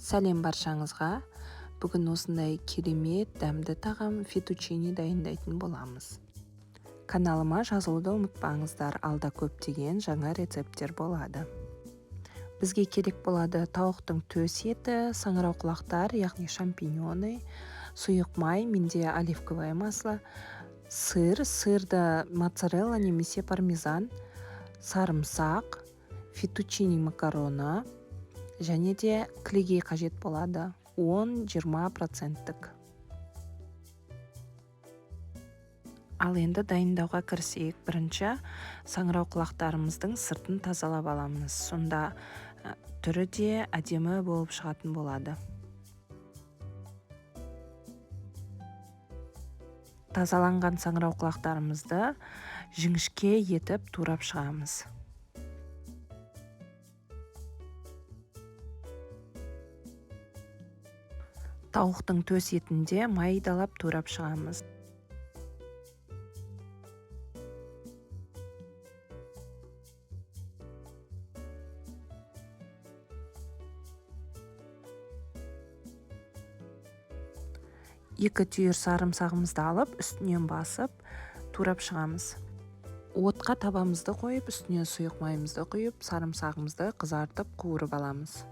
Сәлем баршаңызға. Бүгін осындай керемет дәмді тағам фетучини дайындайтын боламыз. Каналыма жазылуды ұмытпаңыздар, алда көптеген жаңа рецепттер болады. Бізге керек болады тауықтың төс еті, саңырауқұлақтар, яғни шампиньоны, сұйық май, менде оливковое масло, сыр, сырды моцарелла немесе пармезан, сарымсақ, фетучини макароны және де кілегей қажет болады, 10-20%-тік. Ал енді дайындауға кірісейік. Бірінші саңырауқұлақтарымыздың сыртын тазалап аламыз. Сонда түрі де әдемі болып шығатын болады. Тазаланған саңырауқұлақтарымызды жіңішке етіп турап шығамыз. Тауықтың төс етінде майдалап турап шығамыз. Екі түйір сарымсағымызды алып, үстінен басып, турап шығамыз. Отқа табамызды қойып, үстіне сұйық майымызды құйып, сарымсағымызды қызартып қуырып аламыз.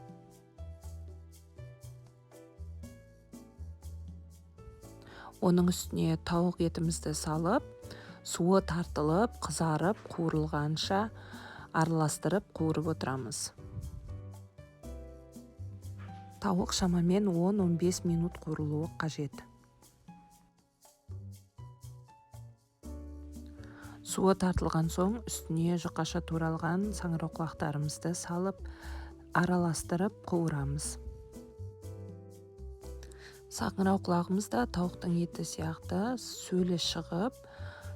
Оның үстіне тауық етімізді салып, суы тартылып, қызарып, қуырылғанша араластырып қуырып отырамыз. Тауық шамамен 10-15 минут қуырылуы қажет. Суы тартылған соң үстіне жұқаша туралған саңырауқұлақтарымызды салып, араластырып қуырамыз. Саңырауқұлағымыз да тауықтың еті сияқты сөлі шығып,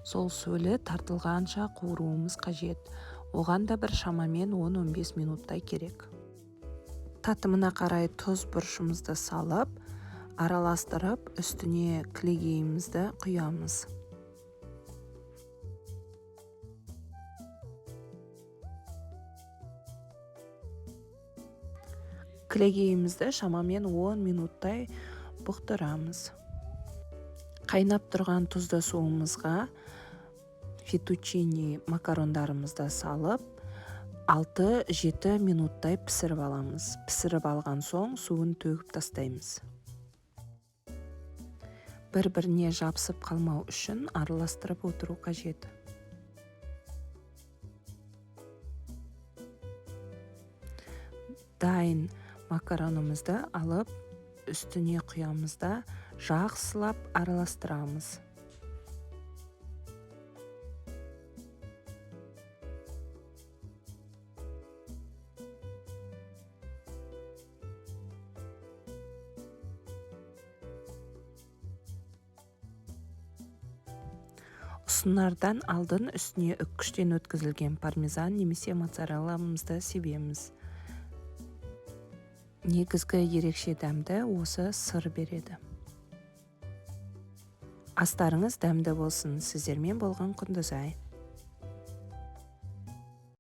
сол сөлі тартылғанша қуыруымыз қажет. Оған да бір шамамен 10-15 минуттай керек. Татымына қарай тұз бұрышымызды салып, араластырып, үстіне кілегейімізді құямыз. Кілегейімізді шамамен 10 минуттай бұқтырамыз. Қайнап тұрған тұзды суымызға фетучини макарондарымызды салып, 6-7 минуттай пісіріп аламыз. Пісіріп алған соң суын төгіп тастаймыз. Бір-біріне жабысып қалмау үшін араластырып отыру қажет. Дайын макаронымызды алып, үстіне құямыз да жақсылап араластырамыз. Ұсынардан алдын үстіне үккіштен өткізілген пармезан немесе моцарелламызды себеміз. Негізгі ерекше дәмді осы сыр береді. Астарыңыз дәмді болсын. Сіздермен болған Құндызай.